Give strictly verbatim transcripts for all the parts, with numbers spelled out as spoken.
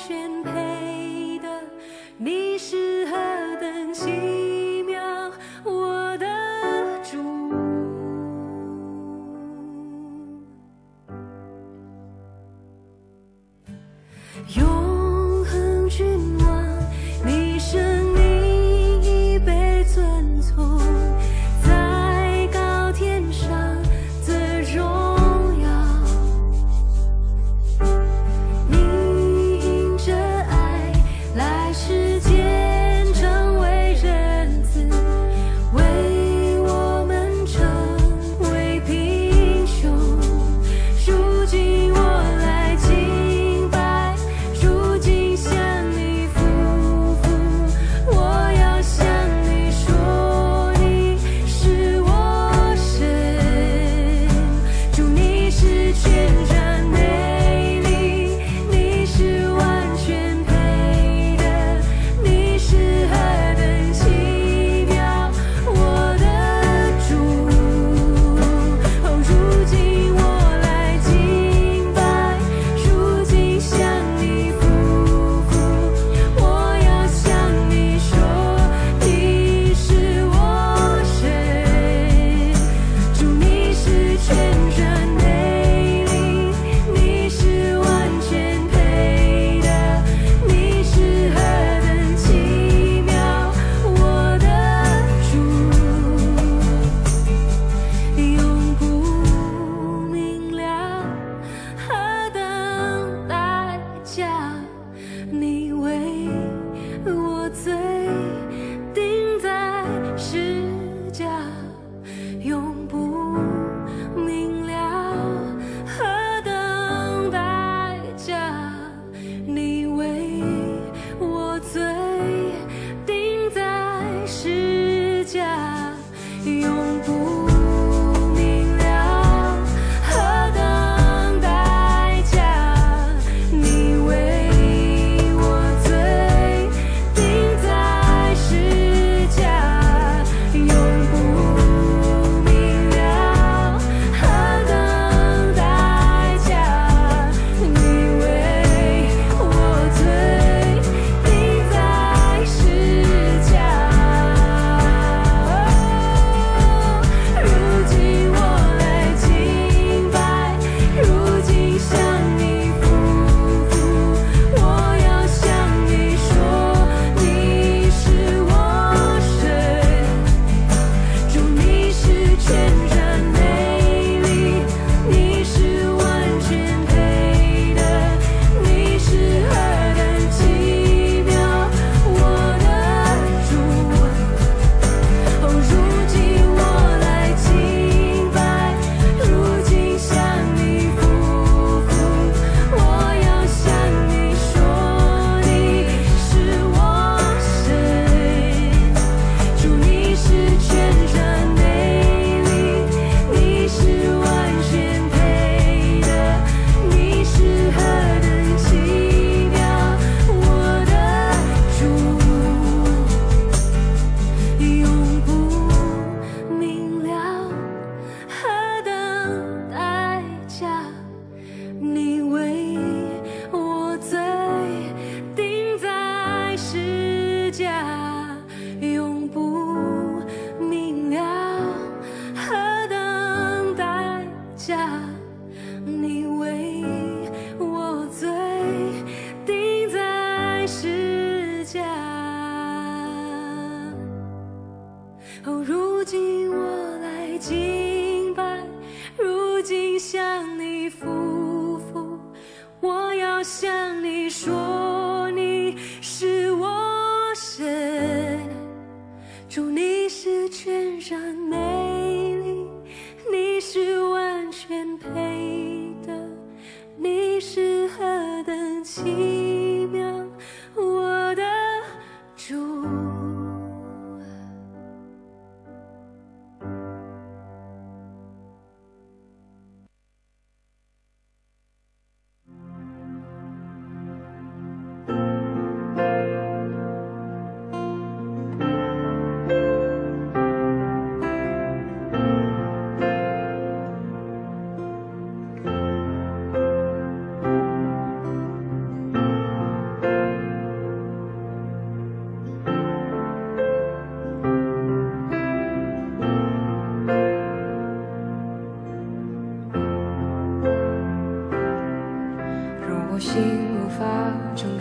全配得，你是何等奇妙，我的主。永恒君王，你生命已被尊崇，在高天上的荣耀。你因着爱来世间成为人子，为我们成为平胸。如今我来敬拜，如今向你俯伏，我要向你说，你是我神。主，你是全然美丽，你是完全配得，你是何等奇妙，我的主。哦，如今我来敬拜，如今向你俯伏，我要向你说，你是我神。主，你是全然美丽，你是完全配得，你是何等奇妙，我的主。永不明了，何等代价，你为我罪钉在十架。永不明了，何等代价，你为我罪钉在十架。永不明了，何等代价，你为我罪钉在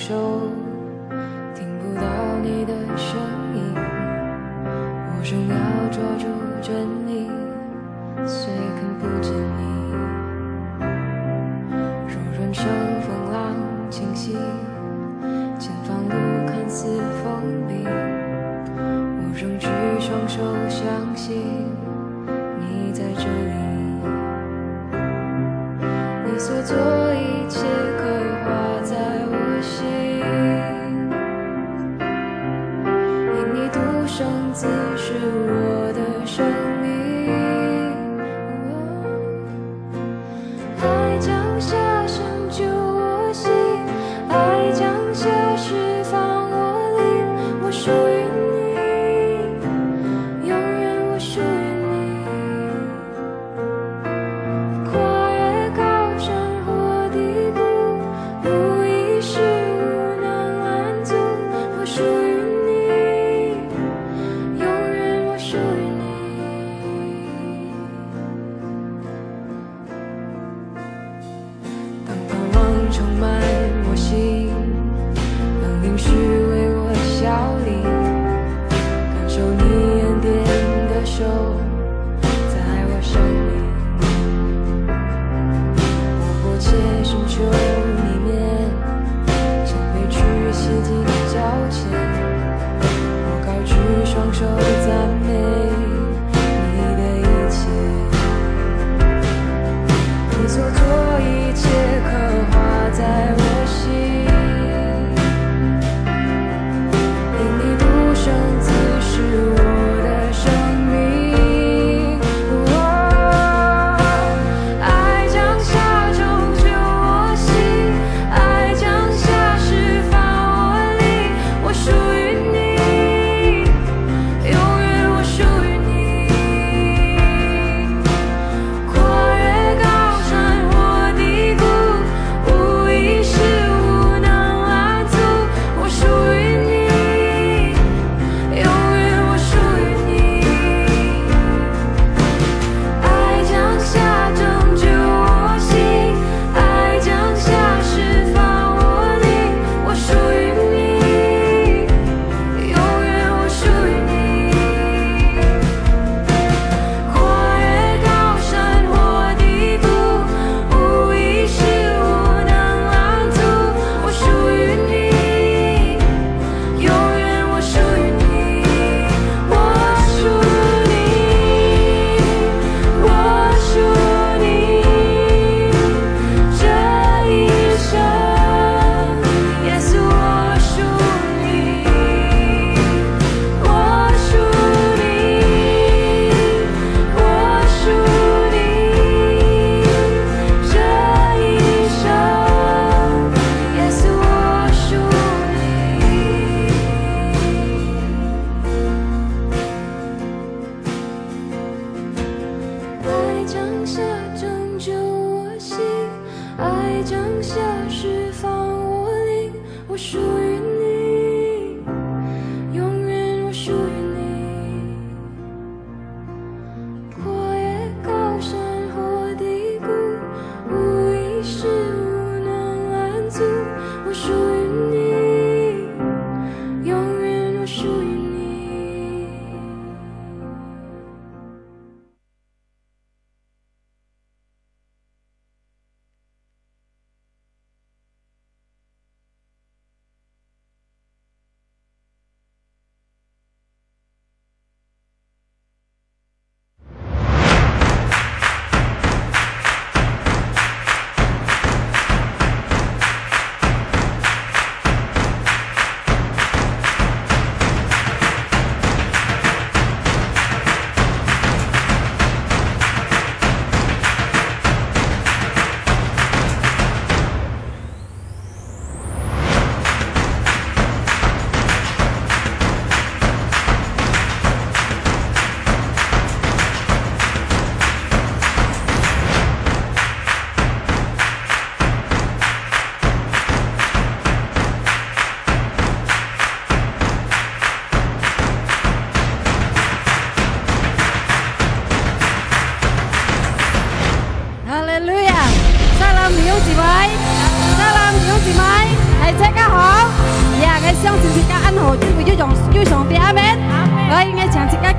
手，听不到你的声音，我正要抓住真理，虽看不见你。若人生风浪清晰，前方路看似封闭，我仍举双手相信你在这里。你所做一切刻画在我心。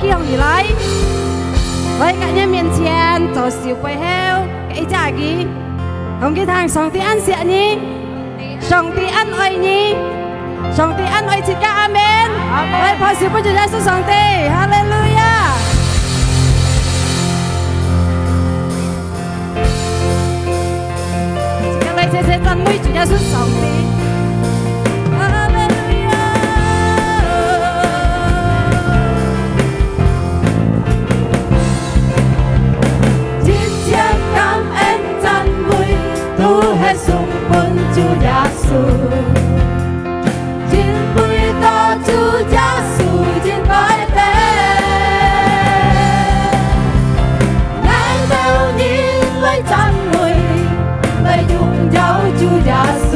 用起來，來，在你面前做手背後，一隻佢，同佢聽：上帝恁惜你，上帝恁愛你，上帝恁愛自家。阿門。阿門。來，拍手分主耶穌上帝，哈利路亞！ 自家來齊齊讚美主耶穌上帝。哈利路亞！一切感恩讚美，都係送分主耶穌。 因為到主耶穌應該得。𠊎兜人來讚美，來榮耀主耶穌。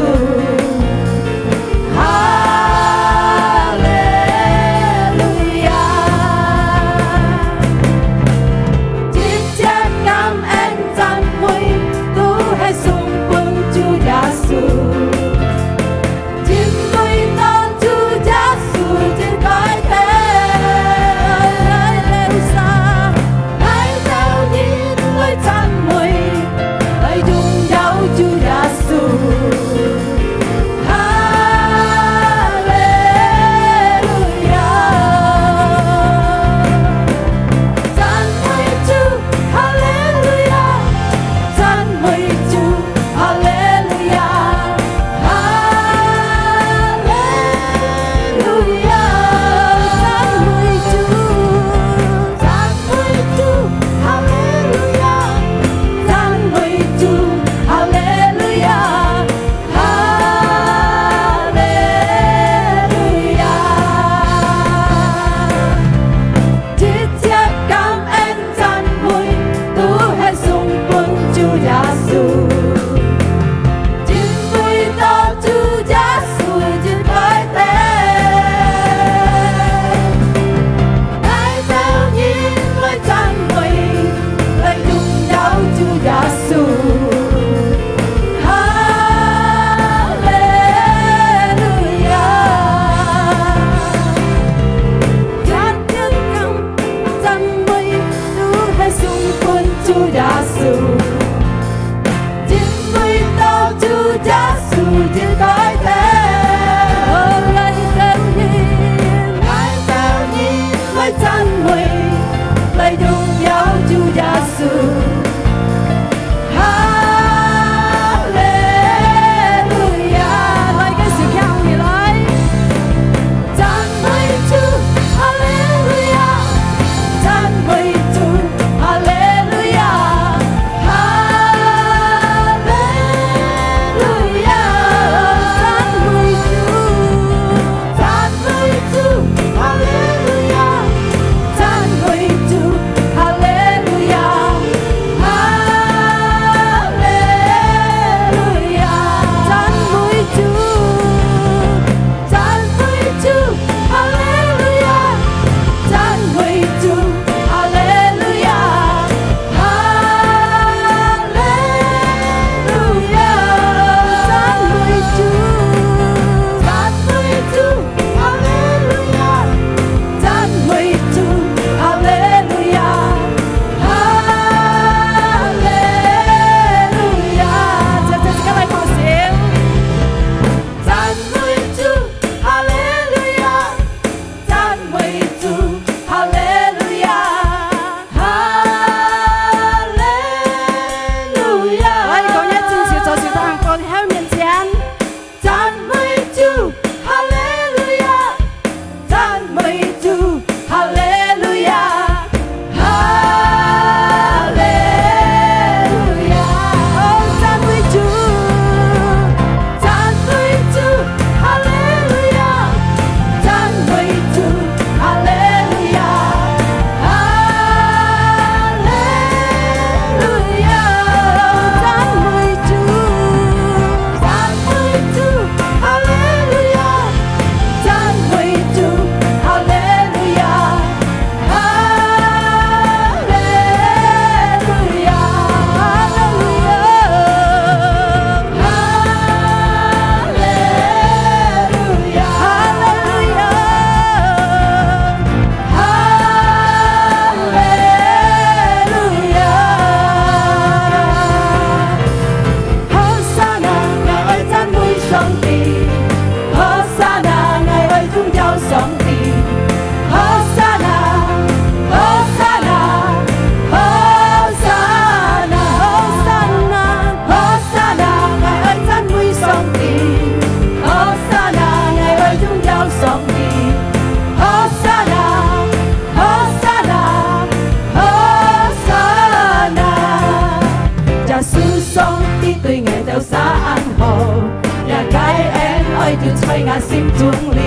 在𠊎心中裡。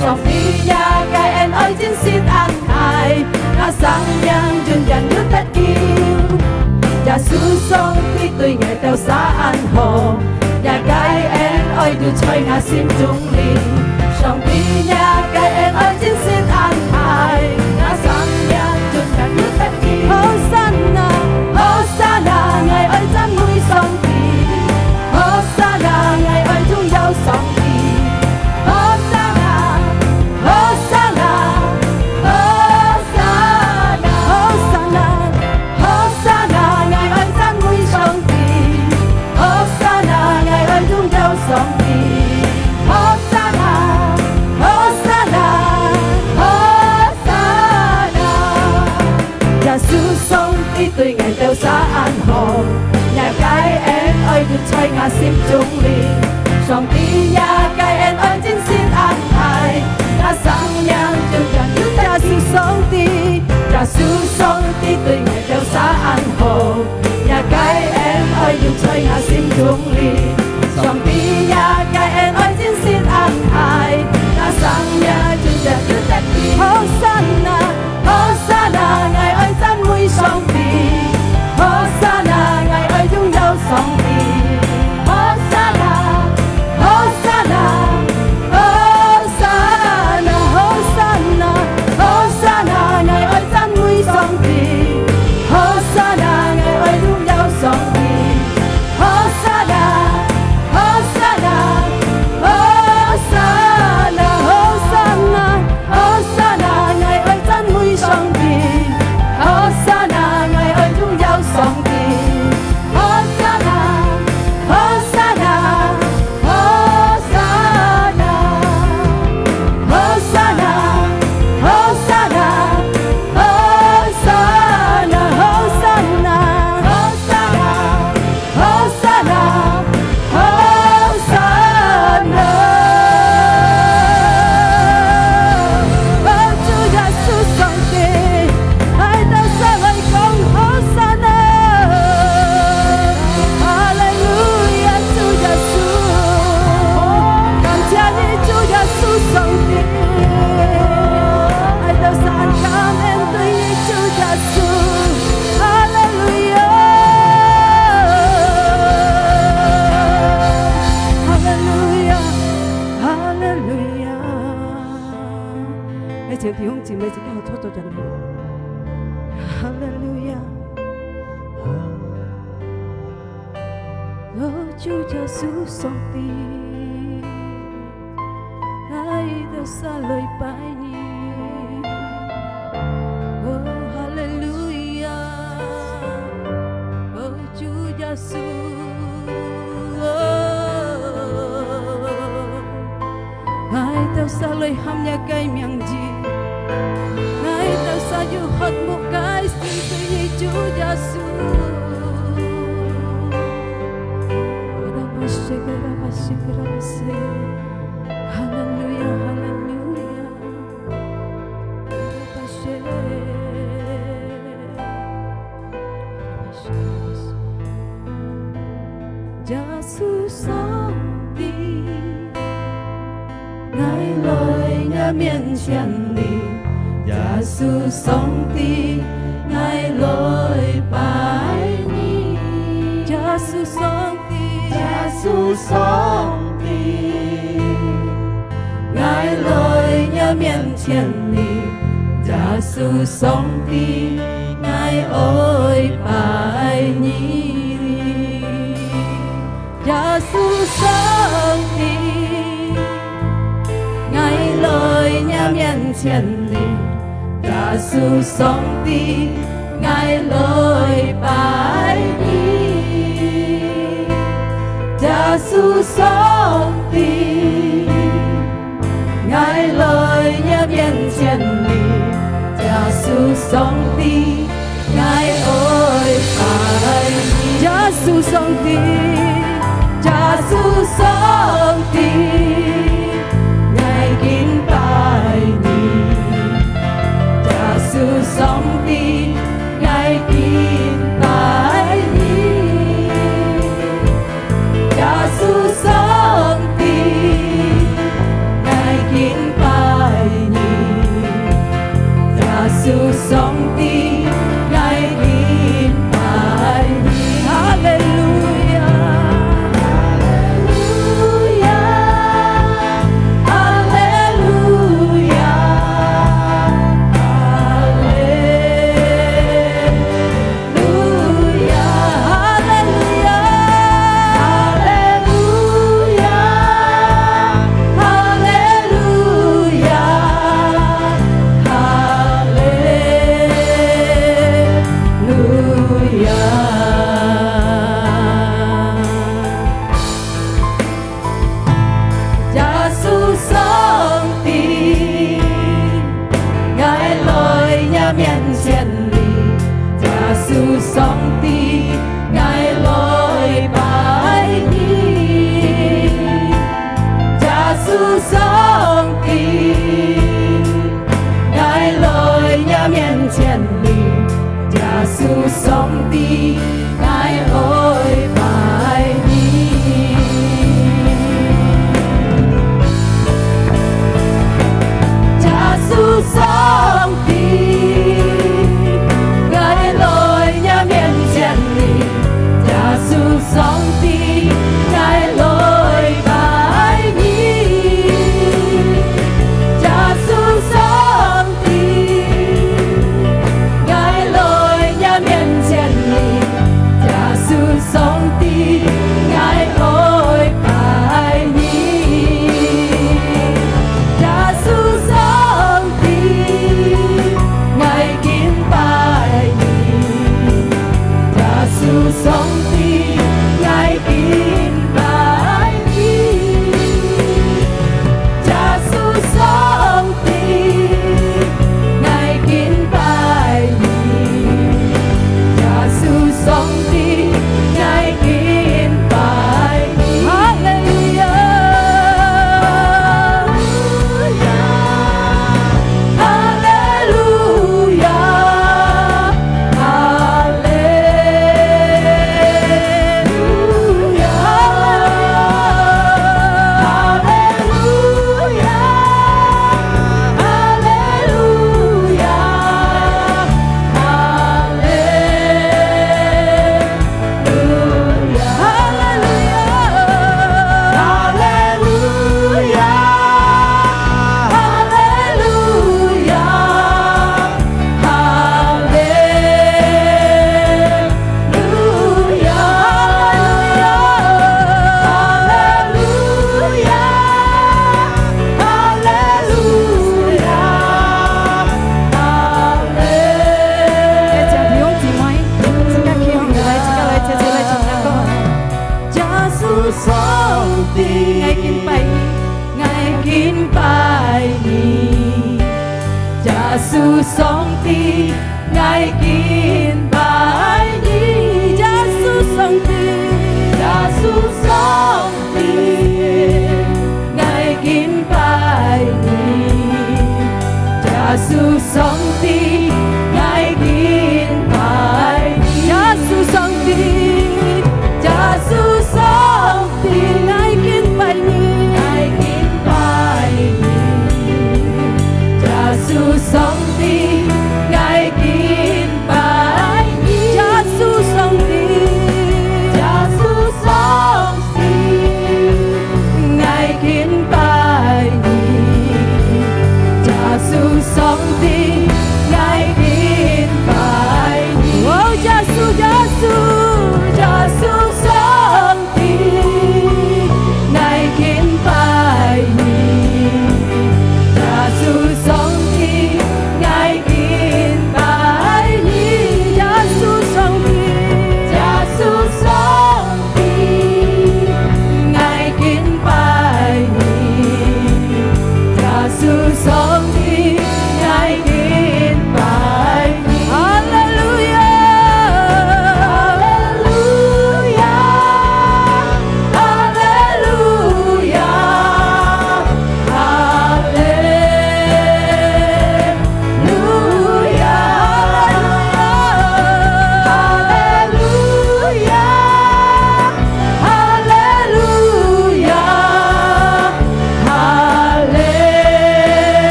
上帝若个恩愛真實恁大，𠊎生命永遠有得救。耶穌上帝對𠊎兜儕恁好，若个恩愛就在𠊎心中裡。上帝若个恩愛真實恁大，𠊎生命永遠有得救。Hosanna，Hosanna，𠊎愛讚美上帝。Hosanna，𠊎愛榮耀上帝。Hosanna，Hosanna，Hosanna，Hosanna，Hosanna，𠊎愛讚美上帝。Hosanna，𠊎愛榮耀上帝。Hosanna，Hosanna，Hosanna。 耶穌上帝對𠊎兜儕恁好，若个恩愛就在𠊎心中裡。上帝若个恩愛真實恁大，𠊎生命永遠有得救。耶穌上帝，耶穌上帝對𠊎兜儕恁好，若个恩愛就在𠊎心中裡。上帝若个恩愛真實恁大，𠊎生命永遠有得救。Hosanna， Hosanna，𠊎愛讚美上帝。Hosanna，𠊎愛榮耀上帝。Hosanna，Hosanna，Hosanna，Hosanna，Hosanna，𠊎愛讚美上帝。Hosanna，𠊎愛榮耀上帝。Hosanna，Hosanna，Hosanna，Hosanna。 Hosanna，𠊎愛讚美上帝。Hosanna，𠊎愛榮耀上帝。Hosanna，Hosanna，Hosanna，Hosanna，Hosanna，Hosanna，Hosanna，Hosanna，Hosanna。 Hosanna，Hosanna。哦，主耶穌上帝，𠊎兜儕來講Hosanna。哈利路亞，主耶穌，感謝你，主耶穌上帝，𠊎兜儕感恩對你，主耶穌。 哈利路亞，哈利路亞，哈利路亞。來，請弟兄姊妹一道做做見證。哈利路亞。 哦，主耶穌上帝，𠊎兜儕來拜你。哦，哈利路亞！哦，主耶穌，哦， 𠊎兜儕來喊若个名字，𠊎兜儕有渴慕个心對你，主耶穌。哈利路亞，哈利路亞。 耶穌上帝，𠊎來若面前裡。耶穌上帝，𠊎來拜你。耶穌上帝，耶穌上帝。 𠊎來若面前裡，耶穌上帝，𠊎愛拜你。耶穌上帝，𠊎來若面前裡， 耶穌上帝，𠊎來拜你。耶穌上帝，𠊎來若面前裡。耶穌上帝，𠊎愛拜你。耶穌上帝，耶穌上帝， 𠊎敬拜你。耶穌上帝，𠊎敬拜你。耶穌上帝，𠊎愛拜你。耶穌上帝，𠊎來若面前你。耶穌上帝，𠊎來拜你。耶穌上帝， 𠊎來若面前你。耶穌上帝，𠊎愛拜你。耶穌上帝，𠊎敬拜你。耶穌上帝，𠊎敬拜你。 耶穌上帝，𠊎敬拜你。耶穌上帝，𠊎敬拜你。哈利路亞！哈利路亞！ 哈利路亞，哈利路亞，哈利路亞，哈利路亞，哈利路亞。 哈利路亚，哈利路亚，哈利路亚，哈利路亚，哈利路亚，哈利。弟兄姊妹，自家企䟘起來，自家來，自家來唱這歌。 耶穌上帝，𠊎敬拜你，𠊎敬拜你。耶穌上帝，𠊎敬拜你。耶穌上帝，耶穌上帝，𠊎敬拜你。耶穌上帝，𠊎敬拜你。耶穌上帝，耶穌上 帝，𠊎敬拜你，𠊎敬拜你。耶穌上帝，𠊎敬拜你。耶穌上帝，耶穌上帝，𠊎敬拜你。耶穌上帝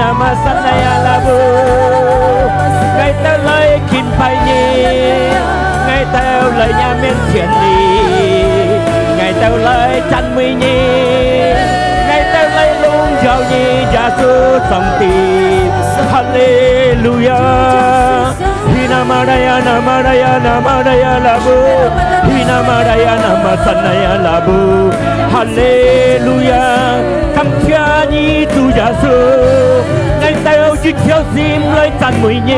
Nama sanaya labu，𠊎兜來敬拜你，𠊎兜來若面前你，𠊎兜來讚美你，𠊎兜來榮耀你，耶穌上帝。哈利路亞！Hina maraya nama raya nama raya labu，Hina maraya nama sanaya labu。哈利路亞！ 感謝你，主耶穌，𠊎兜一條心來讚美你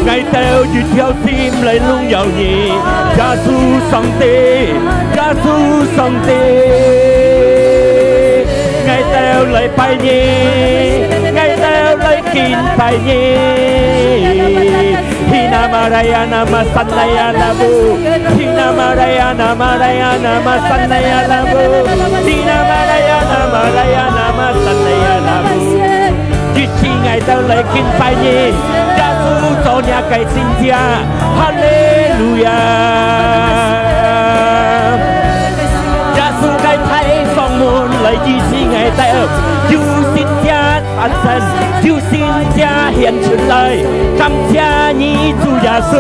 ，𠊎兜一條心來榮耀你，耶穌上帝，耶穌上帝，𠊎兜來拜你，𠊎兜來敬拜你。 Hina maraya nama sanaya labu，Hina maraya nama raya nama sanaya labu，Hina maraya nama raya nama sanaya labu。一起𠊎兜來敬拜你，耶穌做若个神蹟，哈利路亞！耶穌个大方門來醫治𠊎兜，有神蹟 發生，有神蹟顯出來。感謝你，主耶穌，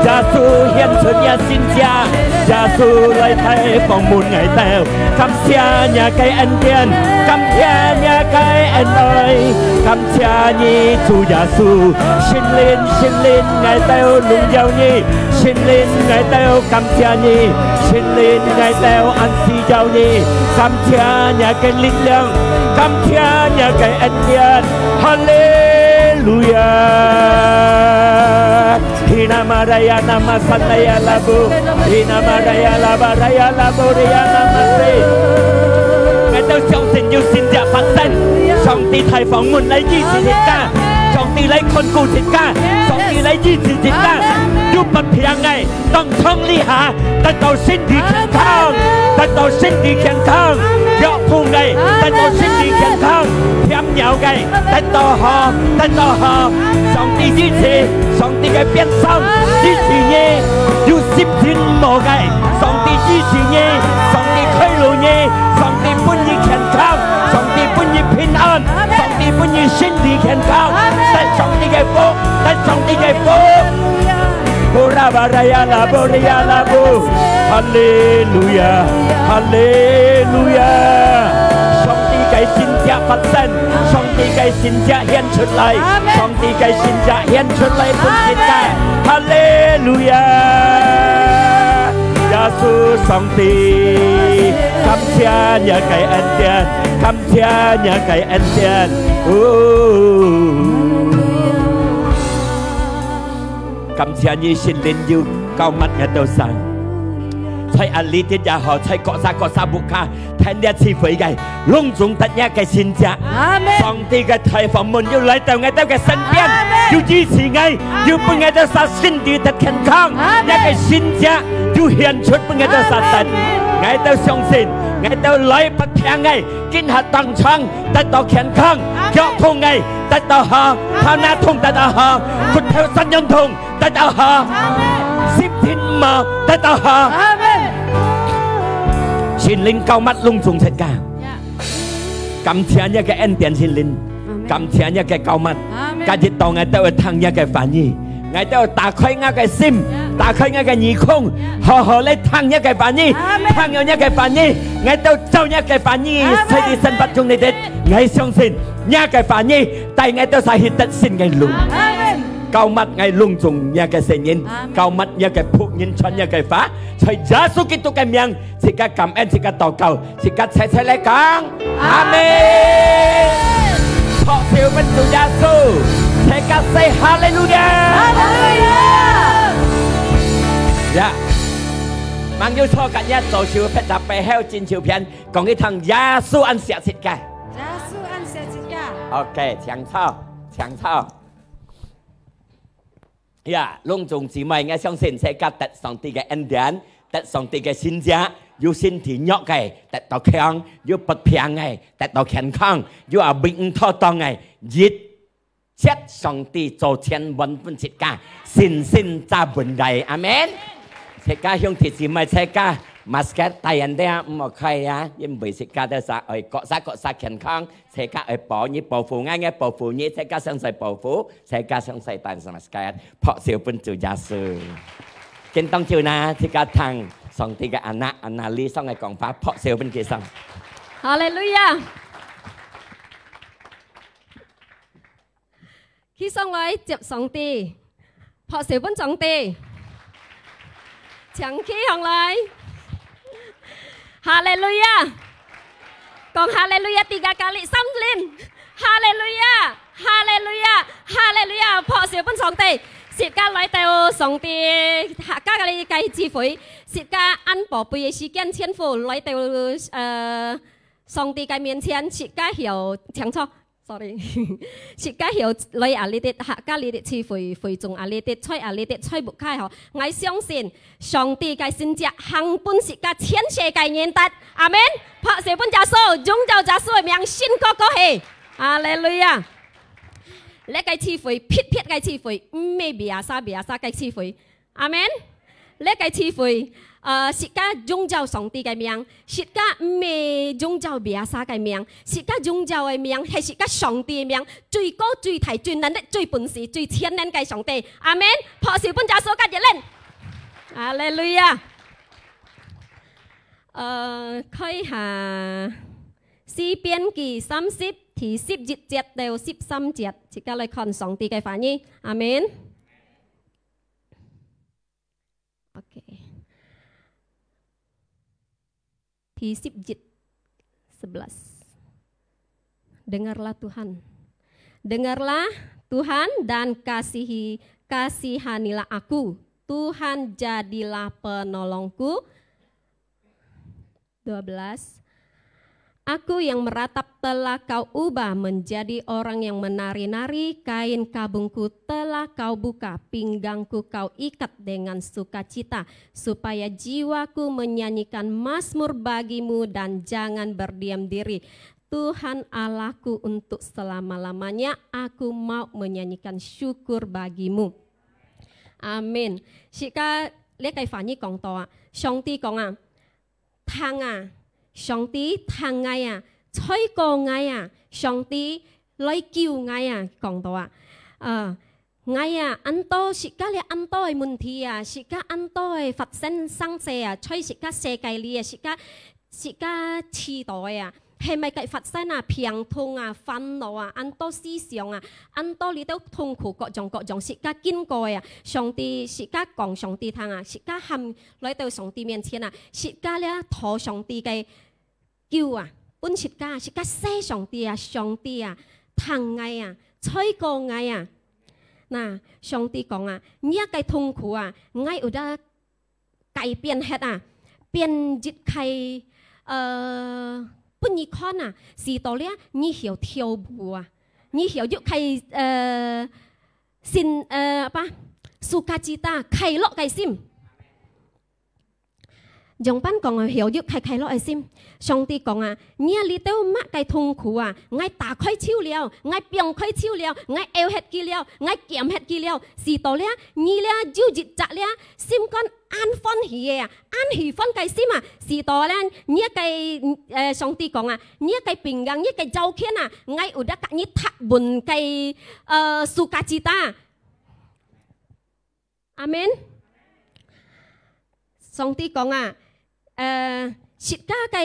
耶穌顯出若神蹟，耶穌來大方門𠊎兜。感謝若个恩典，感謝若个恩愛，感謝你，主耶穌。聖靈，聖靈，𠊎兜榮耀你，聖靈，𠊎兜感謝你，聖靈，𠊎兜恁需要你。感謝若个力量， 感謝若个恩典，哈利路亞！Hina maraya nama sanaya labu，Hina maraya laba raya labu raya nama se。𠊎兜相信有神蹟發生，上帝大方門來醫治自家，上帝來看顧自家，上帝來醫治自家，有發病个， 當場這下得到身體健康，得到身體健康，腳痛个得到身體健康，瞼尿个得到好，得到好。上帝醫治，上帝个鞭傷醫治你，有心情無个，上帝醫治你，上帝開路你，上帝分你健康，上帝分你平安，上帝分你身體健康，得上帝个福，得上帝个福。 Ora baraya labu ria labu。哈利路亞，哈利路亞！上帝个神蹟發生，上帝个神蹟顯出來，上帝个神蹟顯出來分自家。哈利路亞！耶穌上帝，感謝若个恩典，感謝若个恩典。哦。 感謝你，聖靈有膏抹𠊎兜儕。在阿里地也好，在各儕各儕屋下，聽這聚會个，攏總得若个神蹟。阿門。上帝个大方門有來到𠊎兜个身邊，阿門。有醫治𠊎，阿門。有分𠊎兜儕身體得健康，阿門。若个神蹟有顯出分𠊎兜儕得。阿門。𠊎兜相信，𠊎兜來發病个，今下當場得到健康，阿門。腳痛个 得到好，頭那痛得到好，骨頭痠軟痛得到好，心情無得到好。阿門。聖靈膏抹攏總自家。感謝若个恩典，聖靈，阿門。感謝若个膏抹。阿門。今日當𠊎兜會聽若个話語，𠊎兜打開𠊎个心，打開𠊎个耳空，好好來聽若个話語，阿門。聽了若个話語，𠊎兜照若个話語，阿門。在你生活中裡頭，𠊎相信 若个話語帶𠊎兜儕去得勝个路。阿門。膏抹𠊎攏總若个聖人，阿門。膏抹若个僕人傳若个話，在耶穌基督个名，自家感恩，自家禱告，自家齊齊來講，阿門。拍手分主耶穌，自家say哈利路亞。哈利路亞。呀，吂有坐，今日左手撇隻背後，正手片，講一聲耶穌恁惜自家。 耶穌恁惜自家。OK，請坐，請坐。呀，攏總姊妹，𠊎相信自家得上帝个恩典，得上帝个神蹟，有身體弱个得到強，有發病个得到健康，有啊病痛當个，一切上帝做全完分自家，信心再分來。阿門。自家兄弟姊妹，自家 Masker戴等啊，毋好開啊，因為自家都係愛各儕各儕健康，自家愛保你，保護𠊎，𠊎保護你，自家相隨保護，自家相隨戴masker，拍手分主耶穌。今當晝呢，自家聽上帝个anak，anak理想个講法，拍手分佢上。哈利路亞！企上來接上帝，拍手分上帝。請企上來。哈利路亞！講哈利路亞，自家加力三輪。哈利路亞！哈利路亞！哈利路亞！拍手分上帝。自家來到上帝客家个个聚會，自家恁寶貝个時間，全部來到，呃，上帝个面前，自家曉，請坐。 Sorry，自家曉來啊，這兜客家這兜聚會，會眾啊，這兜在啊，這兜在屋下吼。𠊎相信上帝个神蹟行分自家全世界人得。阿門。拍手分耶穌，榮耀耶穌个名，升高高去。哈利路亞！這个聚會，特別个聚會，毋係biasa biasa个聚會。 阿門。這个聚會，呃，自家榮耀上帝个名，自家毋係榮耀biasa个名，自家榮耀个名係自家上帝个名，最高、最大、最能力、最本事、最全能个上帝。阿門。拍手分耶穌个熱烈。哈利路亞。呃，開下詩篇記三十，第十一節到十三節，自家來看上帝个話語。阿門。 OK。第十一，sebelas。Dengarlah Tuhan. Dengarlah Tuhan dan kasihi, kasihanilah aku. Tuhan jadilah penolongku. Dua belas. Aku yang meratap telah Kau ubah menjadi orang yang menari-nari, kain kabungku telah Kau buka, pinggangku Kau ikat dengan sukacita, supaya jiwaku menyanyikan mazmur bagi-Mu dan jangan berdiam diri. Tuhan Allahku, untuk selama-lamanya aku mau menyanyikan syukur bagi-Mu. Amin. 自家這个話語講到啊，上帝講啊， 聽啊，上帝聽𠊎啊，吹過𠊎啊，上帝來救𠊎啊，講到啊，呃，𠊎啊，恁多，自家這恁多个問題啊，自家恁多个發生生事啊，在自家世界裡啊，自家，自家試著个啊，係麼个發生啊，病痛啊，煩惱啊，恁多思想啊，恁多這兜痛苦，各種各樣，自家經過个啊，上帝，自家講上帝聽啊，自家喊 來到上帝面前啊，自家這討上帝个救啊，分自家，自家說上帝啊，上帝啊，聽𠊎啊，吹過𠊎啊。那，上帝講啊，你个痛苦啊，𠊎有得改變忒啊，變一个，呃，分你看啊，使到這你曉跳舞啊，你曉有个，呃，心，呃，apa，sukacita，快樂个心。 仰般講啊，曉有快快樂个心。上帝講啊，你啊，這兜麼个痛苦啊，𠊎打開手了，𠊎放開手了，𠊎拗忒佢了，𠊎減忒佢了，使到這，你這有一隻這，心肝恁歡喜个啊，恁喜歡个心啊，使到這，你个，呃，上帝講啊，你个平安，你个條件啊，𠊎有得甲你搭滿个，呃，sukacita。 阿門。上帝講啊，呃，自家个，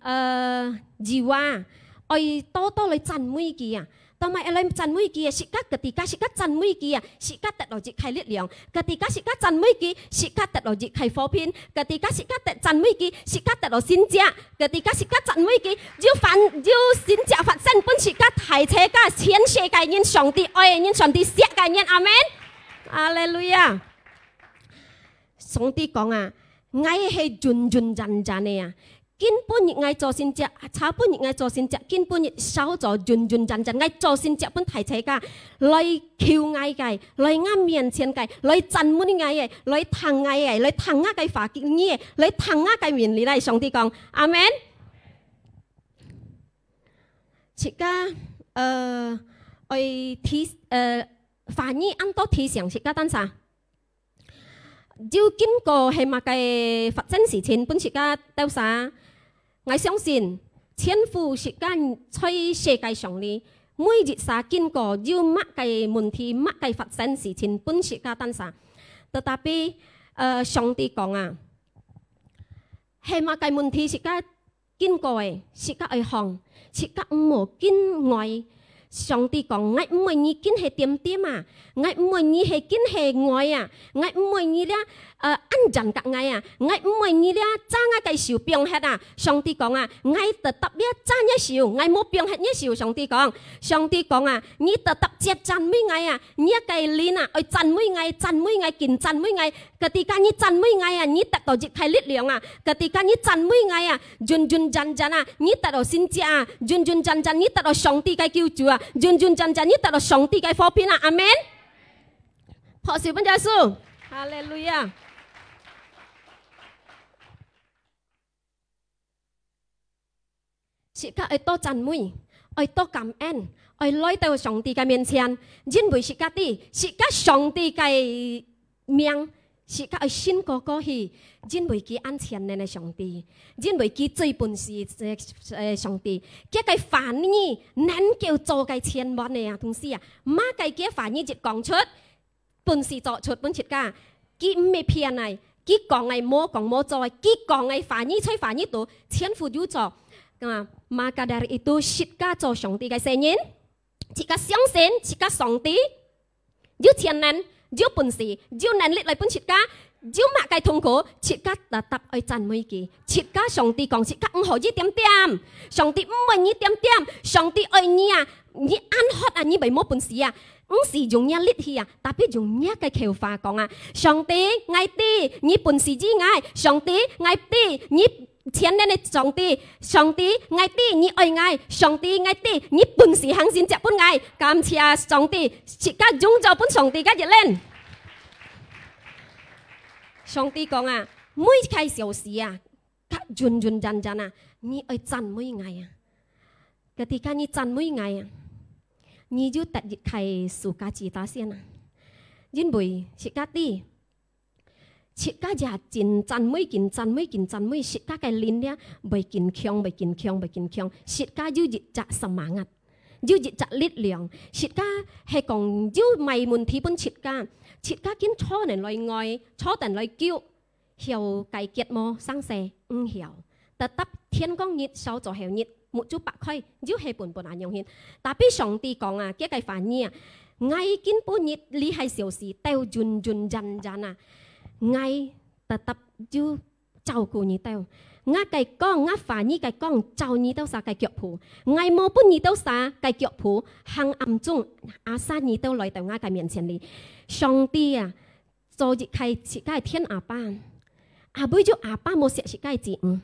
呃，jiwa，愛多多來讚美佢啊。做麼个愛來讚美佢啊？自家ketika自家讚美佢啊，自家得到一个力量。Ketika自家讚美佢，自家得到一个和平。Ketika自家得讚美佢，自家得到神蹟。Ketika自家讚美佢，有煩，有神蹟發生，分自家大齊家，全世界人，上帝愛个人，上帝惜个人。阿門。 哈利路亞！上帝講啊，𠊎係諄諄讚讚个啊，今晡日𠊎做神蹟，昨晡日𠊎做神蹟，今晡日少做諄諄讚讚，𠊎做神蹟分大齊家，來求𠊎个，來𠊎面前个，來讚美𠊎个，來聽𠊎个，來聽𠊎个話語个，來聽𠊎个命令个。上帝講，阿門。自家，呃，愛提，呃，話語恁多提醒自家單啥？有經過係麼个發生事情，分自家兜儕。𠊎相信，全副自家在世界上哩，每一儕經過有麼个問題、麼个發生事情，分自家單儕。Tetapi，呃，上帝講啊，係麼个問題自家經過个，自家愛放，自家毋好緊愛。上帝講：「𠊎毋愛你緊係恬恬啊，𠊎毋愛你係緊係愛啊，𠊎毋愛你這，呃，恁遠隔𠊎啊，𠊎毋愛你這揸𠊎个手放忒啊。」上帝講啊：「𠊎tetap這揸若手，𠊎無放忒若手。」上帝講，上帝講啊：「你tetap接讚美𠊎啊，你个靈啊，愛讚美𠊎，讚美𠊎，緊讚美𠊎。」Ketika你讚美𠊎啊，你得到一个力量啊。Ketika你讚美𠊎啊，諄諄戰戰啊，你得到神蹟啊，諄諄戰戰你得到上帝个救主啊，諄諄戰戰你得到上帝个和平啊。阿門。拍手分耶穌，哈利路亞。 自家愛多讚美，愛多感恩，愛來到上帝个面前，因為自家知，自家上帝个名，自家愛信靠過去，因為佢恁全能个上帝，因為佢最本事个，呃，上帝，佢个話語能夠做个千萬个啊，同時啊，麼个佢个話語一講出， 本事做出分自家。佢毋係騙𠊎，佢講个無講無做个，佢講个話語在話語肚，全部有做。啊，maka dari itu，自家做上帝个細人，自家相信，自家上帝有全能，有本事，有能力來分自家，有麼个痛苦，自家tetap愛讚美佢。自家上帝講，自家毋好一點點，上帝毋愛你點點，上帝愛你啊，你恁渴啊，你會無本事啊。 毋使用若力氣啊，tapi用若个口話講啊：「上帝，𠊎知你本事知𠊎，上帝，𠊎知你全能个上帝，上帝，𠊎知你愛𠊎，上帝，𠊎知你本事行神蹟分𠊎。」感謝上帝，自家用做分上帝个一輪。上帝講啊，每个小時啊， 較諄諄戰戰啊，你愛讚美𠊎啊。Ketika你讚美𠊎啊，你就得一个sukacita先啊。因為自家知，自家也真讚美，真讚美，真讚美，自家个靈咧，會真強，會真強，會真強。自家有一隻semangat，有一隻力量。自家係講有麼問題分自家，自家緊坐等來愛，坐等來求。 曉解決無？生事毋曉。Tetap天光日，韶早後日，目珠擘開，又係本本恁樣形。Tapi上帝講啊，佢个話語啊，𠊎今晡日這个小時，兜諄諄戰戰啊，𠊎tetap有照顧你兜。𠊎个光，𠊎話語个光，照你兜儕个腳步。𠊎無分你兜儕个腳步，行暗中，asal你兜來到𠊎个面前哩。上帝啊， 做一个自家个天阿爸，阿妹就阿爸無惜自家个子女，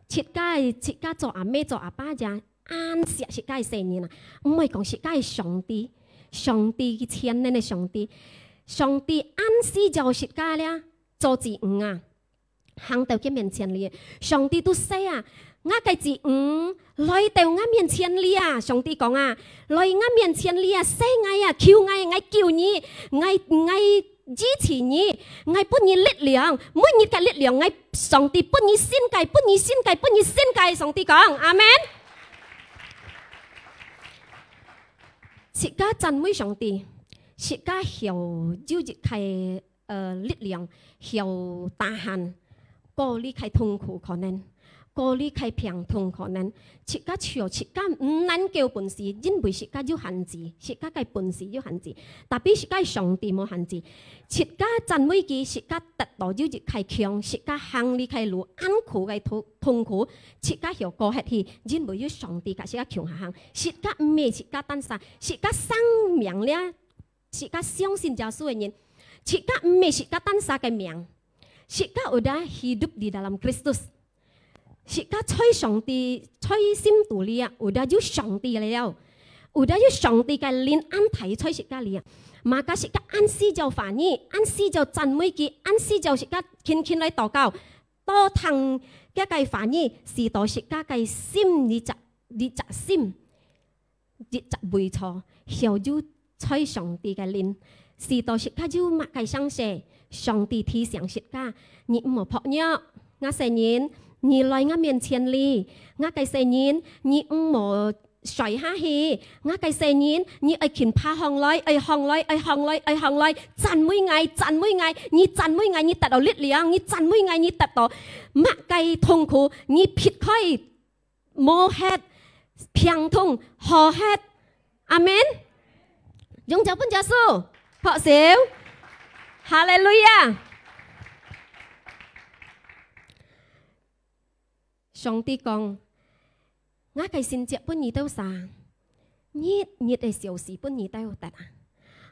自家个，自家做阿妹做阿爸也恁惜自家个細人啊。毋會講自家个上帝，上帝佢全能个上帝，上帝恁需要自家咧，做子女啊，行到佢面前哩，上帝都say啊，𠊎个子女來到𠊎面前哩啊，上帝講啊，來𠊎面前哩啊，say𠊎啊，求𠊎，𠊎救你，𠊎，𠊎 支持你，𠊎分你力量，每日个力量，𠊎上帝分你新个，分你新个，分你新个。上帝講，阿門。自家讚美上帝，自家曉有一个，呃，力量，曉tahan，過這个痛苦可能。 過這个病痛可能，自家就自家毋能夠本事，因為自家有限制，自家个本事有限制。Tapi自家上帝無限制，自家讚美佢，自家得到有一个強，自家行這个路，恁苦个痛，痛苦，自家曉過忒去，因為有上帝佮自家共下行。自家毋係自家單儕，自家生命了，自家相信耶穌个人，自家毋係自家單儕个命，自家udah hidup di dalam Kristus。 自家在上帝，在心肚裡啊，udah有上帝了，udah有上帝个靈恁大在自家裡啊。Maka自家恁需要話語，恁需要讚美佢，恁需要自家勤勤來禱告，多聽佢个話語，使到自家个心，這隻，這隻心， 一隻位坐，曉有在上帝个靈，使到自家有麼个生事，上帝提醒自家，你毋好薄弱。𠊎細人，你來𠊎面前哩。𠊎个細人，你毋好 摔下去。𠊎个細人，你愛勤爬䟘來，愛䟘來，愛䟘來，愛䟘來，讚美𠊎，讚美𠊎，你讚美𠊎，你得到力量，你讚美𠊎，你得到麼个痛苦，你撇開，無忒，病痛，好忒。阿門。用腳分耶穌，拍手。哈利路亞。 上帝講，𠊎个神蹟分你兜儕，日日个小事分你兜得啊。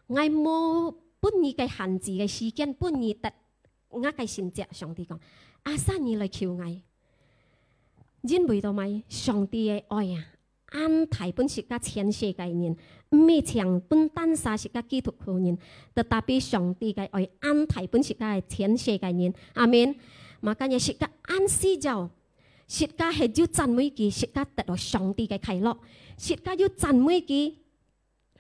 𠊎無分你个限制个時間分你得，𠊎个神蹟。上帝講，asal你來求𠊎。因為到麼个？上帝个愛啊， 恁大分自家全世界人，毋係淨分單儕自家基督徒人，tetapi上帝个愛恁大分自家全世界人。阿門。Makanya自家恁需要，自家係有讚美佢，自家得到上帝个快樂；自家有讚美佢，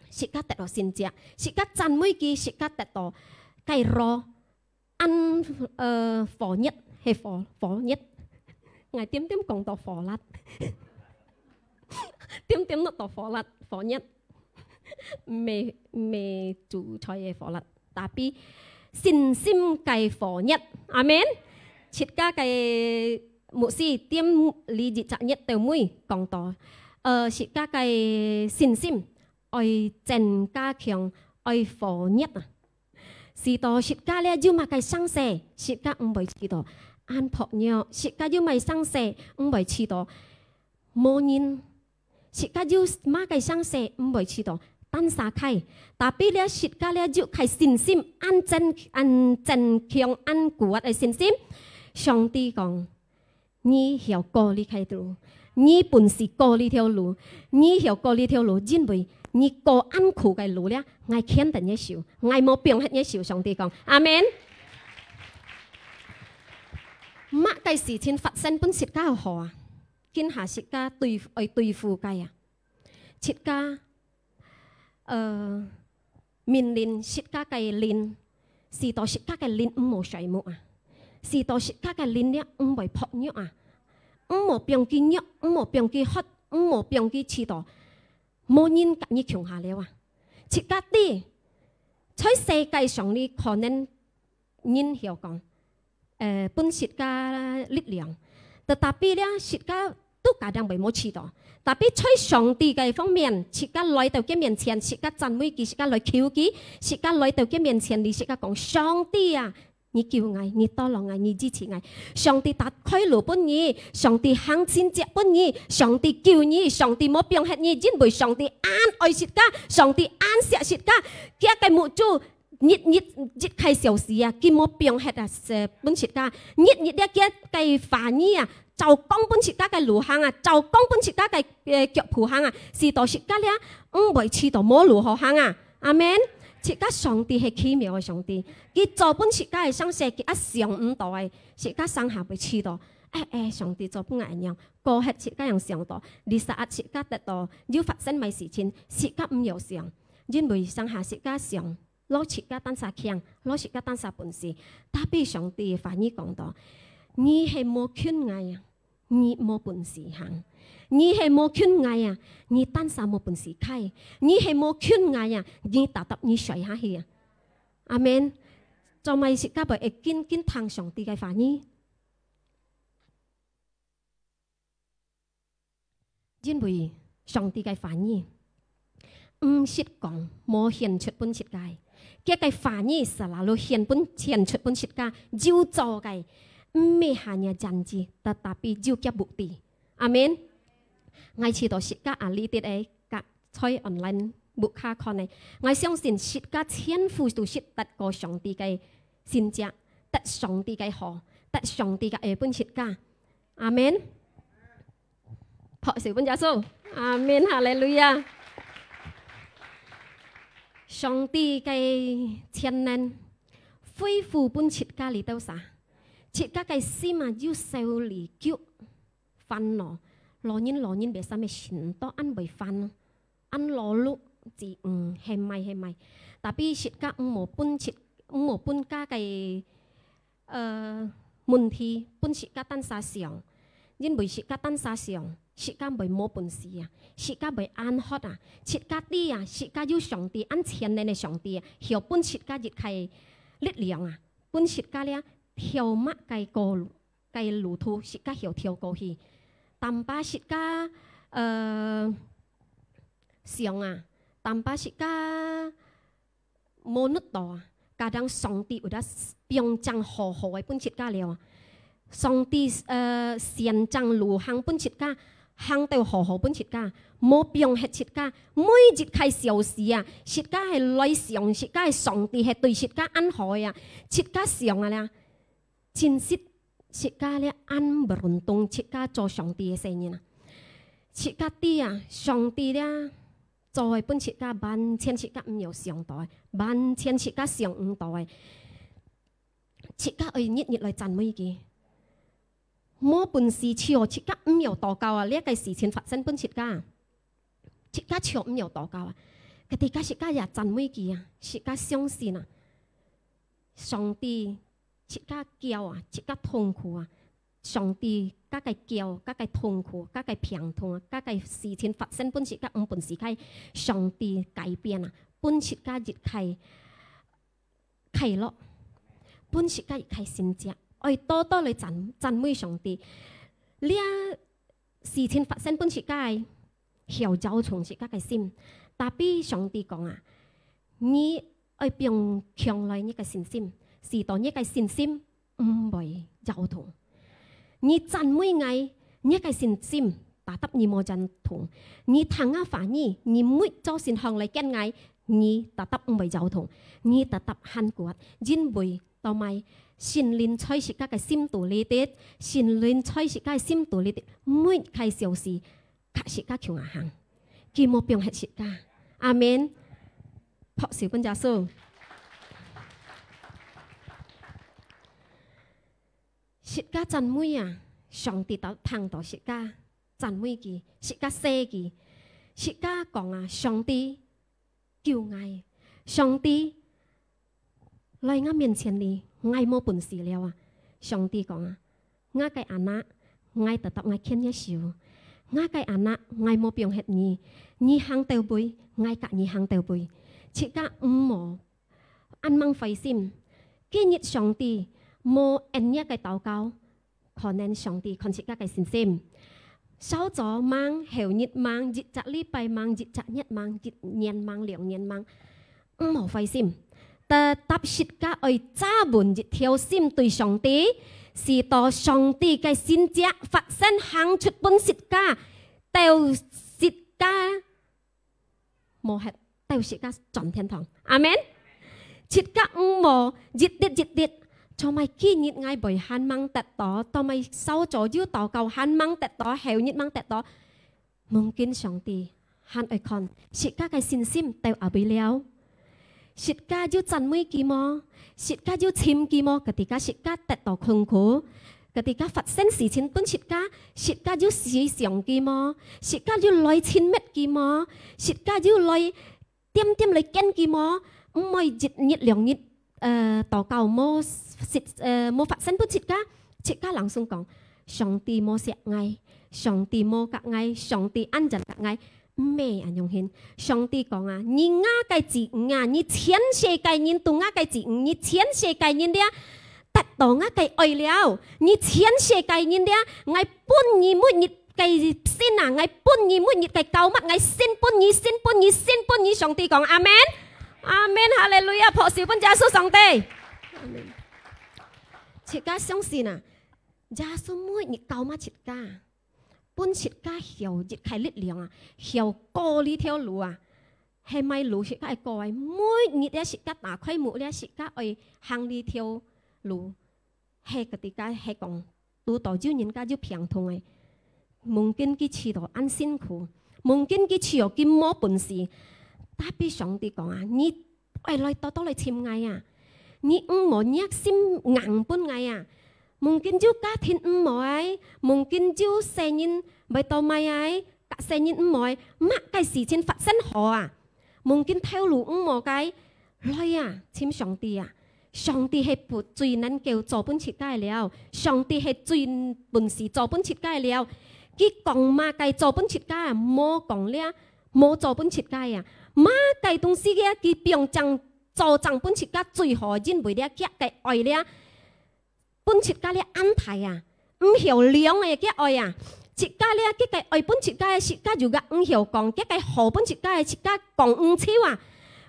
自家得到神蹟；自家讚美佢，自家得到快樂。 恁，呃，火熱，係火，火熱。𠊎點點講到火辣。點點落到火辣，火熱。毋係，毋係煮菜个火辣，tapi信心个火熱。阿門。自家个牧師點哩一隻月頭尾講到，呃，自家个信心愛增加強，愛火熱啊。 使到自家了有麼个生事，自家毋會試到恁薄弱；自家有麼个生事，毋會試到無人；自家有麼个生事，毋會試到單儕開。Tapi了自家了有開信心，恁增，恁增強，恁kuat个信心。上帝講， 你曉過這个路，你本事過這條路，你曉過這條路，因為你過恁苦个路了，𠊎牽等你手，𠊎無放忒你手。上帝講，阿門。麼个事情發生分自家好啊？今下自家對，愛對付个啊，自家，呃， 命令自家个靈，使到自家个靈毋好睡目啊，使到自家个靈了毋會薄弱啊，毋好放佢弱，毋好放佢渴，毋好放佢試到無人甲你共下了啊。自家知，在世界上你可能人曉講， 呃，分自家力量。Tetapi了，自家都kadang會無試到。Tapi在上帝个方面，自家來到佢面前，自家讚美佢，自家來求佢，自家來到佢面前，你自家講：「上帝啊，你救𠊎，你tolong𠊎，你支持𠊎。」上帝打開路分你，上帝行神蹟分你，上帝救你，上帝無放忒你，因為上帝恁愛自家，上帝恁惜自家。佢个目珠 日日一个小時啊，佢無放忒啊，係分自家。日日了佢个話語啊，照講分自家个路行啊，照講分自家个，呃，腳步行啊，使到自家了，毋會試到無路好行啊。阿門。自家上帝係奇妙个上帝，佢做分自家个生事，佢也想毋到个，自家生下會試到。哎，哎，上帝做分𠊎恁樣，過忒自家樣想到，這下自家得到，又發生麼事情，自家毋曉想，因為生下自家想 摎自家單儕強，摎自家單儕本事。Tapi上帝个話語講到，你係無近𠊎啊，你無本事行；你係無近𠊎啊，你單儕無本事開；你係無近𠊎啊，你tetap你摔下去啊。阿門。做麼自家會緊緊聽上帝个話語？ 因為上帝个話語，毋識講無顯出分自家，佢个話語selalu顯分，顯出分自家，有做个，毋係hanya janji，tetapi有佢bukti。阿門。𠊎試到自家啊，這兜个，甲在online屋下看个，𠊎相信自家全部都識得過上帝个神蹟，得上帝个好，得上帝个愛分自家。 阿門。拍手分耶穌。阿門，哈利路亞。上帝个全能恢復分自家這兜儕，自家个心啊，又愁慮、憂、煩惱，老人老人為啥物心到恁會煩？ 恁勞碌，知，嗯，係麼係麼。Tapi自家毋好分自，毋好分家个，呃，問題分自家單儕想，因為自家單儕想，自家會無本事啊，自家會恁渴啊，自家知啊，自家有上帝恁全能个上帝啊，曉分自家一个力量啊，分自家了，曉麼个个个路途，自家曉跳過去。Tanpa自家，呃，想啊，tanpa自家無努力啊，kadang上帝有得放正好好个分自家了啊。上帝，呃，選正路行分自家，行到好好分自家，無放忒自家。每一个小時啊，自家係來想，自家个上帝係對自家恁好个啊，自家想啊啦。 真實自家了恁beruntung，自家做上帝个細人啊。自家知啊，上帝了做个分自家完全自家毋曉想到个，完全自家想毋到个。自家愛日日來讚美佢。無本事就自家毋曉禱告啊，這个事情發生分自家。自家就毋曉禱告啊。Ketika自家也讚美佢啊，自家相信啊，上帝 自家噭啊，自家痛苦啊，上帝該个噭，該个痛苦，該个病痛啊，該个事情發生分自家毋本事个，上帝改變啊，分自家一个快樂，分自家一个神蹟，愛多多來讚，讚美上帝。這事情發生分自家个，曉搖動自家个心。Tapi上帝講啊，你愛放強來你个信心，使到你个信心毋會搖動。你讚美𠊎，你个信心tetap你無搖動。你聽𠊎話語，你每朝晨行來見𠊎，你tetap毋會搖動，你tetap還kuat，因為到尾聖靈在自家个心肚裡底，聖靈在自家个心肚裡底，每个小時 較自家共下行，佢無放忒自家。阿門。拍手分耶穌。自家讚美啊，上帝都聽到自家讚美佢，自家謝佢，自家講啊，上帝 救𠊎。上帝，來𠊎面前哩，𠊎無本事了啊。上帝講啊，𠊎个anak，𠊎tetap𠊎牽你手。𠊎个anak，𠊎無放忒你。你行到位，𠊎佮你行到位。自家毋好恁樣灰心。今日上帝無應你个禱告， 可能上帝看自家个信心。朝早吂，後日吂，一隻禮拜吂，一隻月吂，一年吂，兩年吂，毋好灰心。Tetap自家愛揸穩一條心對上帝，使到上帝个神蹟發生行出分自家，到自家 無忒，到自家轉天堂。阿門。自家毋好一滴一滴，做麼今日𠊎會還吂得到，到尾朝早有禱告還吂得到，後日吂得到。Mungkin上帝還愛看自家个信心到哪位了。自家有讚美佢無？自家有尋佢無？Ketika自家得到困苦， Ketika發生事情分自家，自家有思想佢無？自家有來親密佢無？自家有來點點來見佢無？毋會一日兩日，呃，禱告無，呃，無發生分自家，自家langsung講，上帝無惜𠊎，上帝無佮𠊎，上帝恁樣佮𠊎。 毋係恁樣形。上帝講啊，你吾个子女啊，你全世界人都吾个子女，你全世界人了，得到吾个愛了，你全世界人了，𠊎分你每日个心啊，𠊎分你每日个膏抹，𠊎先分你，先分你，先分你。上帝講，阿門，阿門，哈利路亞，拍手分耶穌上帝。阿門。自家相信啊，耶穌每日膏抹自家。 分自家曉一个力量啊，曉過這條路啊，係麼个路自家愛過个，每日這自家打開目，這自家愛行這條路，係ketika係講，堵到有人家有病痛个，mungkin佢試到恁辛苦，mungkin佢試到佢無本事，tapi上帝講啊，你 愛來多多來尋𠊎啊！你毋好若心硬分𠊎啊！Mungkin有家庭毋好个，mungkin有細人會倒賣个，佮細人毋好个，麼个事情發生好啊？Mungkin頭路毋好个，來啊，尋上帝啊！上帝係不，最能夠做分自家个了，上帝係最本事做分自家个了。佢講麼个做分自家，無講了，無做分自家啊。麼个東西个，佢放正做正分自家最好，因為了佢个愛了，分自家了恁大啊，毋曉量个佢愛啊。自家了，佢个愛分自家，自家又个毋曉講，佢个好分自家，自家講毋透啊。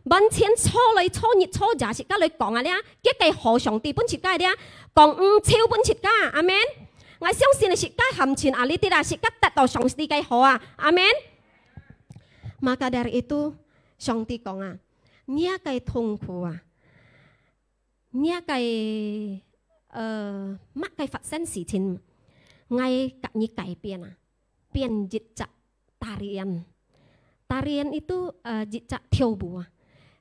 完全錯來錯日錯夜，自家來講啊了，結果好上帝分自家了，講毋透分自家，阿門。𠊎相信自家含情啊，你知啦，自家得到上帝个好啊，阿門。Maka dari itu，上帝講啊，你个痛苦啊，你个，呃，麼个發生事情，𠊎甲你改變啊，變一隻 tarian。Tarian itu，呃，一隻跳舞啊，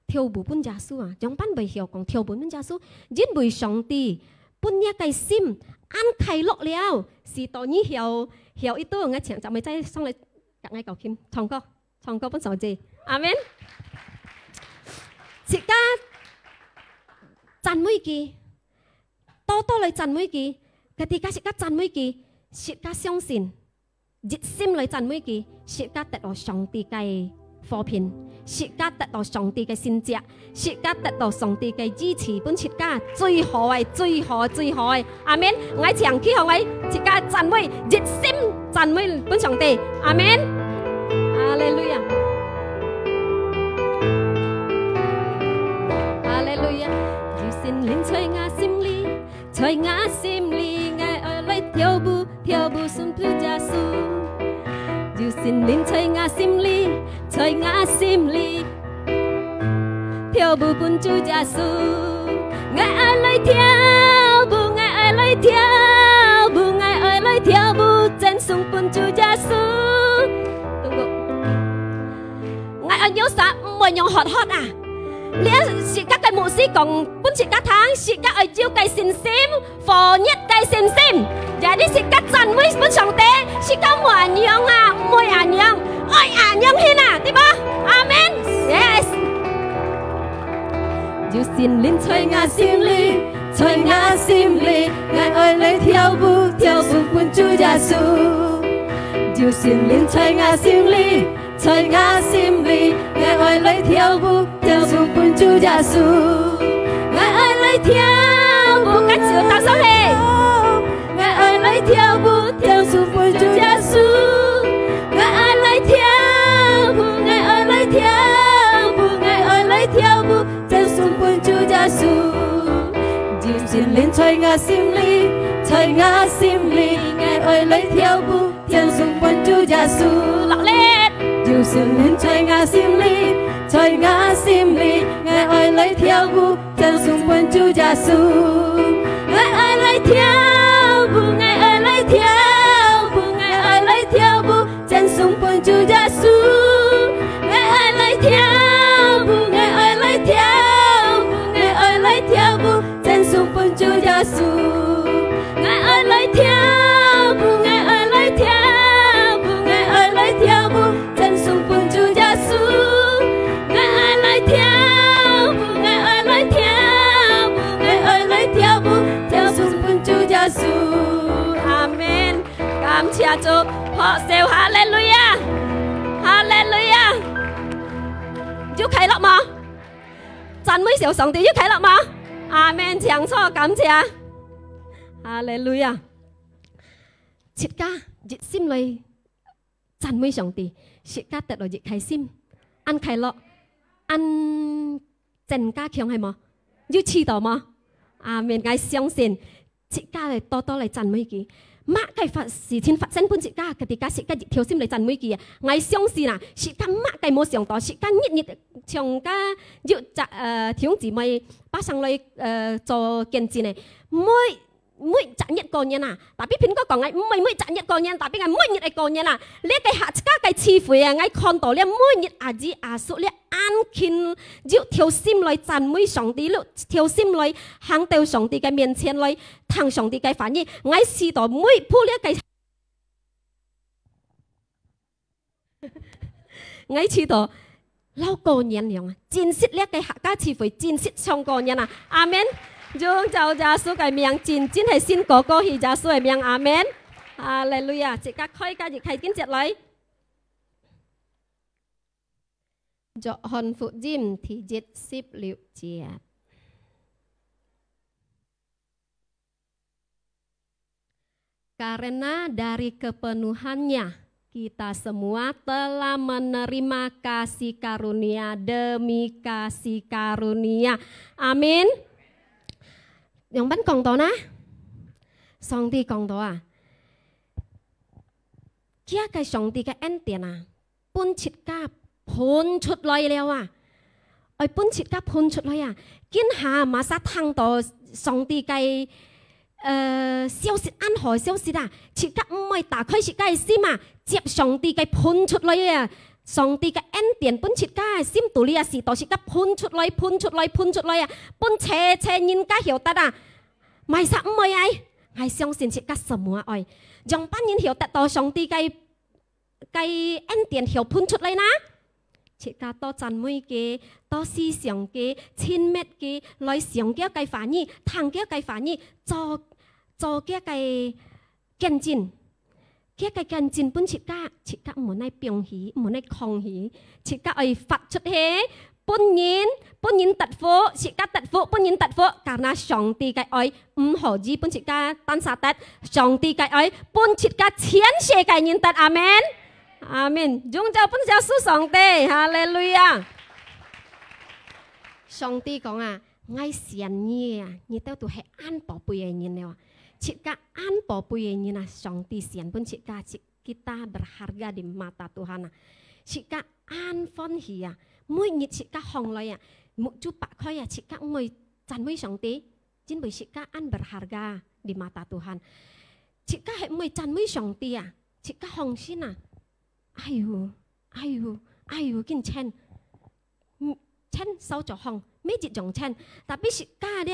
跳舞分耶穌啊，仰般會曉講跳舞分耶穌？因為上帝分你个心恁快樂了，使到你曉，曉itu，𠊎請姊妹再上來甲𠊎搞琴，唱歌，唱歌分上帝，阿門。自家讚美佢，多多來讚美佢，ketika自家讚美佢，自家相信。 一心來讚美佢，自家得到上帝个和平，自家得到上帝个神蹟，自家得到上帝个醫治，分自家最好个、最好个、最好个。阿門。𠊎請企好，𠊎自家讚美，一心讚美分上帝。阿門。哈利路亞。哈利路亞。有聖靈在𠊎心裡，在𠊎心裡，𠊎愛來跳舞， 跳舞分主耶穌。有聖靈在𠊎心裡，在𠊎心裡，跳舞分主耶穌。𠊎愛來跳舞，𠊎愛來跳舞，𠊎愛來跳舞，讚頌分主耶穌。等我。 𠊎愛有啥毋會用喝喝啊？這自家个牧師講分自家聽，自家愛有个信心，火熱个信心。Jadi自家讚美分上帝，自家毋會恁樣啊，毋會恁樣，愛恁樣去啊，對無？阿門。Yes。有聖靈在𠊎心裡，在𠊎心裡，𠊎愛來跳舞，跳舞分主耶穌。有聖靈在𠊎心裡， 在𠊎心裡，𠊎愛來跳舞，跳舞分主耶穌。𠊎愛來跳舞，跟手打手勢。𠊎愛來跳舞，跳舞分主耶穌。𠊎愛來跳舞，𠊎愛來跳舞，𠊎愛來跳舞，跳舞分主耶穌。有聖靈在𠊎心裡，在𠊎心裡，𠊎愛來跳舞， 跳舞分主耶穌。落力。有聖靈在𠊎心裡，在𠊎心裡，𠊎愛來跳舞，跳舞分主耶穌。𠊎愛來跳舞，𠊎愛來跳舞，𠊎愛來跳舞，跳舞分主耶穌。𠊎愛來跳舞，𠊎愛來跳舞，𠊎愛來跳舞， 讚頌分主耶穌。𠊎愛來跳舞，𠊎愛來跳舞，𠊎愛來跳舞，讚頌分主耶穌。𠊎愛來跳舞，𠊎愛來跳舞，𠊎愛來跳舞，跳舞分主耶穌。阿門。感謝主，拍手，哈利路亞，哈利路亞。有快樂無？ 讚美小上帝，有快樂無？阿門，請坐，感謝。哈利路亞。自家一心來讚美上帝，自家得到一開心，恁快樂，恁增加強，係無？有試到無？阿門，𠊎相信 自家來多多來讚美佢。麼个發，事情發生分自家，ketika自家一條心來讚美佢啊。𠊎相信啊，自家麼个無想到，自家日日像个有隻，呃，弟兄姊妹，巴生來，呃，做見證个，每，每隻日過年啊，tapi蘋果講个，毋係每隻日過年，tapi𠊎每日个過年啊。這个客家个聚會啊，𠊎看到了，每日阿姨阿叔了，恁勤有條心來讚美上帝，有條心來行到上帝个面前來， 聽上帝个話語，𠊎試到每步這个，𠊎試到摎過年樣啊，珍惜這個客家聚會，珍惜像過年啊。阿門。用照耶穌个名，真真係信過過去耶穌个名。阿門。哈利路亞！自家開个一開經節來。約翰福音第一十六節。 Karena dari kepenuhannya, kita semua telah menerima kasih karunia demi kasih karunia. Amin. 仰般講到呢？上帝講到啊，佢个上帝个恩典啊， 分自家噴出來了啊！愛分自家噴出來啊！今下麼儕聽到上帝个，呃，消息，恁好个消息啊，自家毋愛打開自家个心啊，接上帝个噴出來啊！上帝个恩典分自家个心肚裡啊，使到自家噴出來，噴出來，噴出來啊！分齊齊人家曉得啊！麼儕毋愛啊！𠊎相信自家semua愛。仰般人曉得到上帝个 个恩典曉噴出來呢？自家多讚美佢，多思想佢，親密佢，來想佢个話語，聽佢个話語，做，做佢个見證。佢个見證分自家，自家毋好來放棄，毋好來空虛，自家愛發出去， 分人，分人得福，自家得福，分人得福。Karena上帝个愛毋好只分自家單儕得，上帝个愛分自家全世界人得。阿門，阿門。榮耀分耶穌上帝，哈利路亞！上帝講啊，𠊎選你啊，你兜都係恁寶貝个人了啊！自家恁寶貝个人啊，上帝選分自家，自 kita berharga di mata Tuhan啊！自家恁歡喜啊！每日自家䟘來啊，目珠擘開啊，自家毋會讚美上帝，因為自家恁berharga di mata Tuhan。自家係毋會讚美上帝啊！自家䟘身啊！哎喲，哎喲，哎喲，緊change！ 嗯，change掃帚項，每日用change。Tapi自家這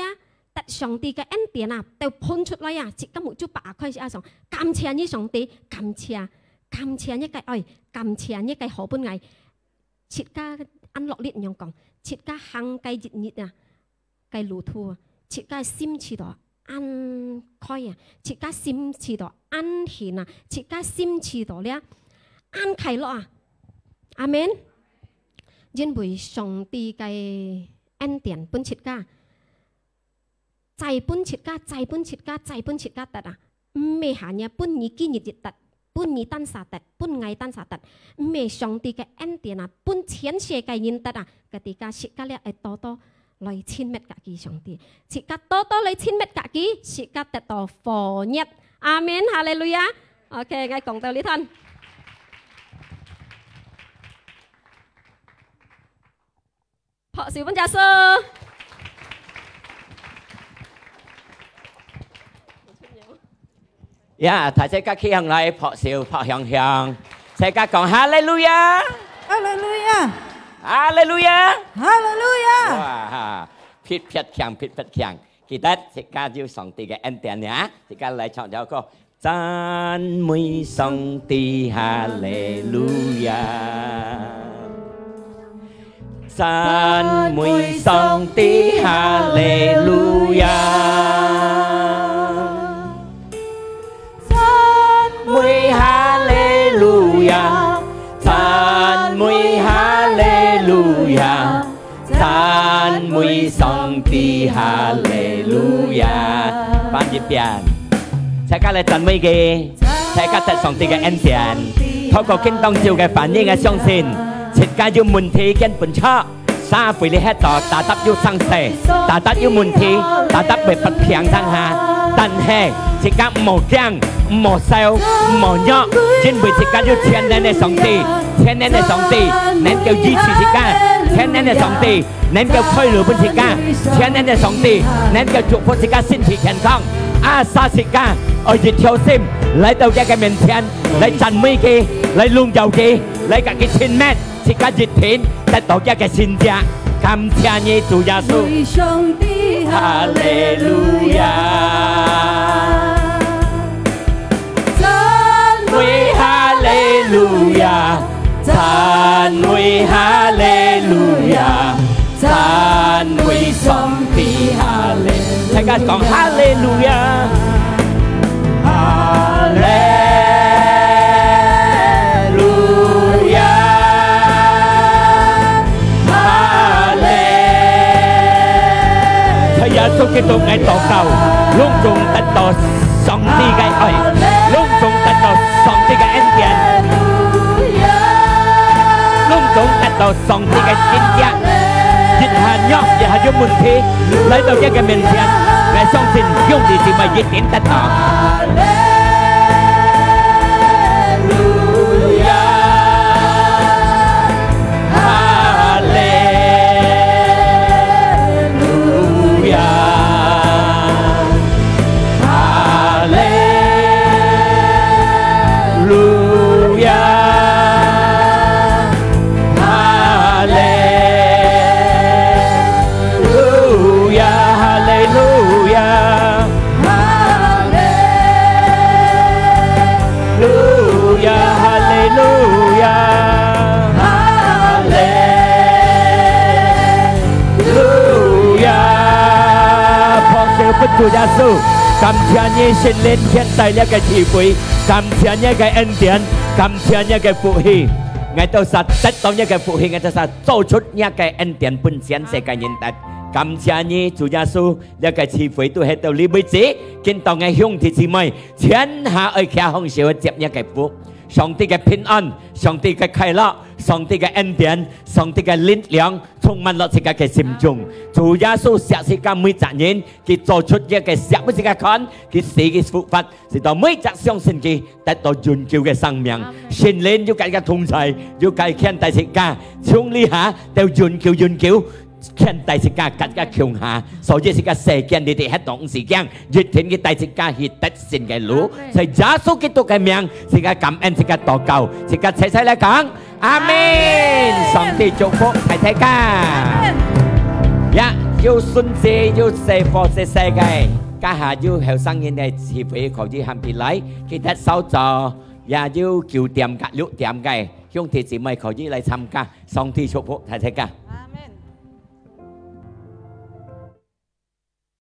得上帝个恩典啊，都噴出來啊，自家目珠擘開時啊，想，感謝你上帝，感謝，感謝你个愛，感謝你个好分𠊎。自家恁落力樣講，自家行个一日啊，个路途啊，自家心試到恁開啊，自家心試到恁興啊，自家心試到了恁快樂啊！阿門。 因為上帝个恩典分自家，再分自家，再分自家，再分自家得啊！毋係下日分你今日一得，分你單儕得，分𠊎單儕得，毋係上帝个恩典啊，分全世界人得啊！Ketika自家了愛多多來親密佮佢上帝，自家多多來親密佮佢，自家得到火熱。阿門，哈利路亞！OK，𠊎講到這段。 拍手分耶穌。呀，大自家企䟘來，拍手拍響響，自家講哈利路亞，哈利路亞，哈利路亞，哈利路亞。哇哈，別別強，別別強！記得自家有上帝个恩典呀，自家來唱條歌。 讚美上帝，哈利路亞！讚美上帝，哈利路亞！讚美哈利路亞！讚美哈利路亞！ 讚美上帝，哈利路亞！翻一遍，自家來讚美佢，自家得上帝个恩典。透過今當晝个反應，𠊎相信，自家有問題見分著，社會裡歇到，tetap有生事，tetap有問題，tetap會不平等下。但係，自家毋好驚， 毋好愁，毋好弱，因為自家有全能个上帝，全能个上帝能夠醫治自家，全能个上帝能夠開路分自家，全能个上帝能夠祝福自家身體健康。Asal自家愛一條心來到佢个面前，來讚美佢，來榮耀佢，來佮佢親密。 自家一定得到佢个神蹟。感謝你，主耶穌。讚美上帝，哈利路亞！讚美哈利路亞！讚美哈利讚美上帝，哈利路亞。大家講哈利路亞。哈利路亞，哈利。在耶穌基督，𠊎禱告，攏總得到上帝个愛，攏總得到上帝个恩典，攏總得到 上帝个神蹟，一下弱，一下有問題，來到佢个面前，𠊎相信兄弟姊妹一定得到。哈利路亞，哈利路亞。 哈利路亞，哈利路亞，哈利路亞，哈利路亞，哈利路亞，哈利 路亞！拍手分主耶穌，感謝你聖靈牽帶這个聚會，感謝你个恩典，感謝你个福氣。𠊎兜儕得到你个福氣，𠊎兜儕做出你个恩典分全世界人得。感謝你，主耶穌，這个聚會都係到這為止，今到𠊎兄弟姊妹，全下愛擎䟘手接你个福。上帝个平安，上帝个快樂，上帝个恩典，上帝个力量， 充滿落自家个心中。主耶穌惜自家每隻人，佢做出這个惜分自家看，佢死佢復活，使到每隻相信佢得到永久个生命。阿門。聖靈有佮佢同在，有佮佢牽帶自家，從這下到永久永久，牽帶自家，佮佢共下。所以自家世間裡底歇當時間，一定佢帶自家去得勝个路。阿門。在耶穌基督个名，自家感恩，自家禱告，自家齊齊來講。 阿門！上帝祝福大大家。阿門！呀，有孫子，有細伙細細个，這下有後生人个聚會可以喊佢來，記得韶早，也有九點佮六點个，兄弟姊妹可以來參加。上帝祝福大大家。